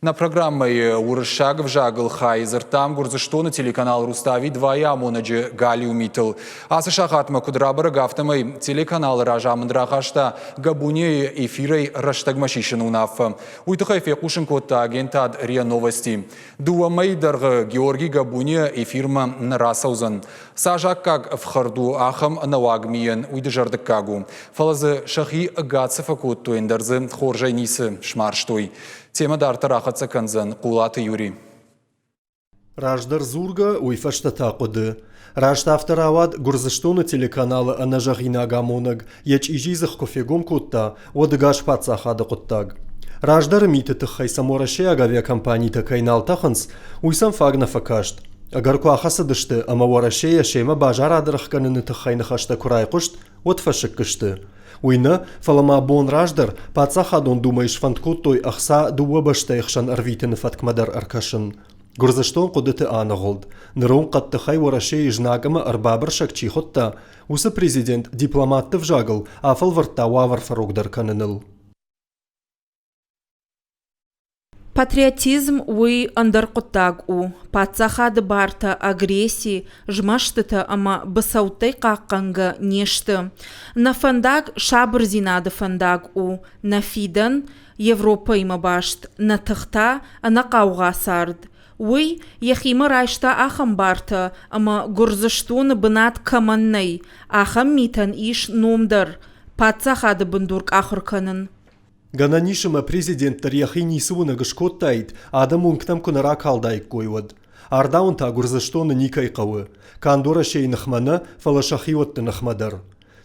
Нӕ программӕйы уырыссаг ӕвзагыл хай дзырдтам Гуырдзыстоны телеканал Рустави 2-йы амонӕджы галиу митыл. Ацы сахатмӕ куыд рабӕрӕг, афтӕмӕй телеканалы разамынд рахаста Габунейы эфирӕй рӕстӕгмӕ сисын уынаффӕ. Уый тыххӕй фехъусын кодта агентад РИА Новости. Дыууӕ мӕйы дӕргъы Георгий Габуния эфирмӕ нӕ рацӕудзӕн. Цас аккаг ӕфхӕрд у ахӕм ӕнӕуаг мийӕн, уый дызӕрдыггаг у. Фӕлӕ дзы сӕхи ӕгад цы фӕкодтой, ӕндӕр дзы хорзӕй ницы смарзтой. Темӕ дарддӕр ахӕццӕ кӕндзӕн Хъулаты Юрий. Раздӕр дзургӕ, уый фӕстӕ та хъуыды. Раст афтӕ рауад, Гуырдзыстоны телеканалы ӕнӕзӕгъинаг амонӕг йӕ чъизи дзых куы фегом кодта, уӕд ӕгас паддзахады хъуыддаг. Раздӕры миты тыххӕй сӕм уӕрӕсейаг авиакомпанитӕ кӕй нал тӕхынц, уый сӕм фаг нӕ фӕкаст. Ӕгӕр куы ахӕцыдысты ӕмӕ Уӕрӕсейӕ семӕ базарады рыхгӕныны тыххӕй ныхӕстӕ куы райхъуыст, уӕд фӕсыкк сты. Уый нӕ, фӕлӕ ма бон раздӕр Паддзахадон Думӕйы сфӕнд кодтой ӕхца дыууӕ бӕстӕйы хсӕн ӕрвитыны фӕткмӕ дӕр ӕркӕсын. Гуырдзыстон хъуыдыты аныгъуылд. Ныронг хъӕддыхӕй Уӕрӕсейы знаг ӕмӕ ӕрбабырсӕг чи хуыдта, уыцы президент дипломатты взагыл афӕлвӕрдта уавӕр фӕрогдӕр кӕныныл. Патриотизм уый ӕндӕр хъуыддаг у. Паддзахады бартӕ агресси, змӕстытӕ ӕмӕ быцӕуттӕй хъахъхъӕнгӕ не сты. Нӕ фӕндаг сабырдзинады фӕндаг у, нӕ фидӕн Европӕимӕ баст, нӕ тых та ӕнӕхъаугъа цард. Уый йӕхимӕ райста ахӕм бартӕ, ӕмӕ Гуырдзыстоны бынат кӕмӕн нӕй, ахӕм митӕн ис ном дӕр – паддзахады бындур къахыр кӕнын. Гӕнӕн ис ӕмӕ президент дӕр йӕхи ницы уынӕг скодтаид, адӕм уынгтӕм куы нӕ ракалдаиккой, уӕд. Ардауын та Гуырдзыстоны никӕй хъӕуы. Канд Уӕрӕсейы ныхмӕ нӕ, фӕлӕ сӕхиуӕтты ныхмӕ дӕр.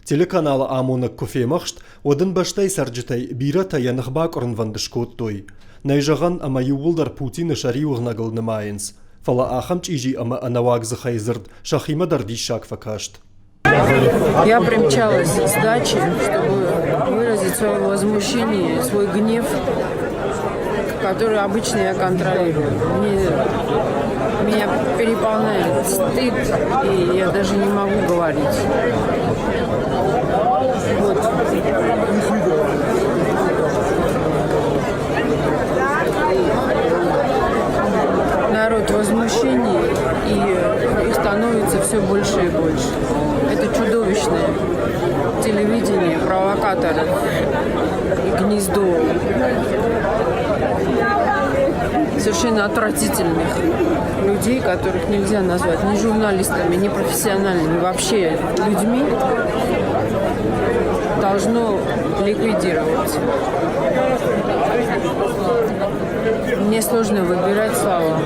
Телеканалы амонӕг куы фемӕхст, уӕд ын бӕстӕйы цӕрджытӕй бирӕтӕ йӕ ных бакъуырынвӕнд скодтой. Нӕй зӕгъӕн, ӕмӕ иууылдӕр Путины сӕриуыгънӕгыл нымайынц. Фӕлӕ ахӕм чъизи ӕмӕ ӕнӕуаг дзыхӕй дзырд сӕхимӕ дӕр диссаг фӕкаст. Я примчалась с дачи, чтобы выразить свое возмущение, свой гнев, который обычно я контролирую. Мне, меня переполняет стыд, и я даже не могу говорить. Вот. Народ в возмущении, и их становится все больше и больше. Это чудовищное телевидение, провокаторы и гнездо совершенно отвратительных людей, которых нельзя назвать ни журналистами, ни профессиональными, вообще людьми, должно ликвидироваться. Мне сложно выбирать слова.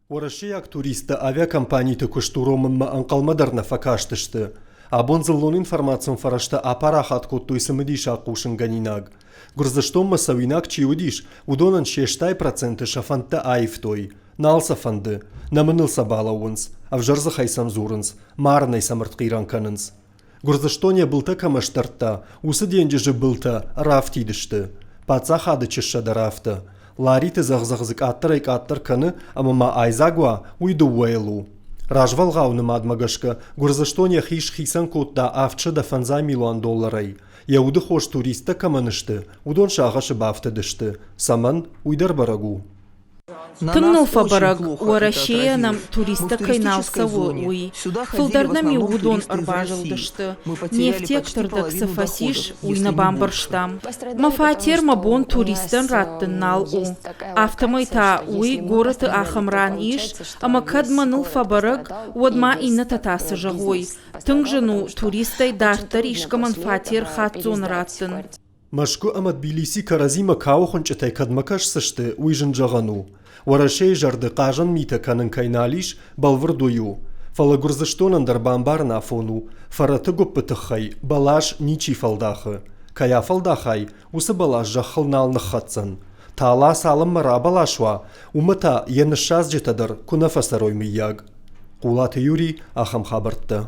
Уӕрӕсейаг туристтӕ авиакомпаниты куыст уромынмӕ ӕнхъӕлмӕ дӕр нӕ фӕкастысты. Абон дзыллон информацион фӕрӕзтӕ апарахат кодтой цымыдисаг хъусынгӕнинаг. Гуырдзыстонмӕ цӕуинаг чи уыдис, уыдонӕн се 60% сӕ фӕндтӕ аивтой. Нал сӕ фӕнды, нӕмыныл сӕ балӕууынц, ӕвзӕр дзыхӕй сӕм дзурынц, марынӕй сӕм ӕртхъирӕн кӕнынц. Гуырдзыстон йӕ былтӕ кӕмӕ сдӕрдта, уыцы денджызы былтӕ рафтид сты. Паддзахады чыссӕ дӕр афтӕ. Лариты дзӕгъ-дзӕгъ дзы къаддӕрӕй-къаддӕр кӕны ӕмӕ ма айдзаг уа, уый дыууӕйыл у. Развӕлгъау нымадмӕ гӕсгӕ Гуырдзыстон йӕхи схицӕн кодта 750 милуан долларӕй. Йӕ удыхос туристтӕ кӕмӕн сты, уыдон сагъӕсы бафтыдысты. Цӕмӕн, уый дӕр бӕрӕг у. Тынг ныл фӕбӕрӕг, Уӕрӕсейӕ нӕм туристтӕ кӕй нал цӕуы, уый. Фылдӕр нӕм-иу уыдон ӕрбазылдысты. Не фтиӕгты рдӕг цы фӕцис, уый нӕ бамбӕрстам. Мӕ фатер мӕ бон туристӕн раттын нал у. Афтӕмӕй та уый горӕты ахӕм ран ис, ӕмӕ кӕд мӕныл фӕбӕрӕг, уӕд ма иннӕтӕ та цы зӕгъой. Тынг зын у туристӕй дарддӕр искӕмӕн фатер хаццоны раттын. Мӕскуы ӕмӕ Тбилиси кӕрӕдзимӕ кауы хуынчъытӕй кӕдмӕ кӕсдзысты, уый зын зӕгъӕн у. Уӕрӕсейы зӕрды хъазӕн митӕ кӕнын кӕй нал ис, бӕлвырд уый у. Фӕлӕ Гуырдзыстонӕн дӕр бамбарын афон у, фӕрӕты гуыппы тыххӕй бӕлас ничи фӕлдахы. Кӕй афӕлдахай, уыцы бӕлас зӕххыл нал ныххӕцдзӕн. Тала цалынмӕ рабӕлас уа, уымӕ та йӕ ныссадзджытӕ дӕр куы нӕ фӕцӕрой мыййаг. Хъулаты Юрий, ахӕм хабӕрттӕ.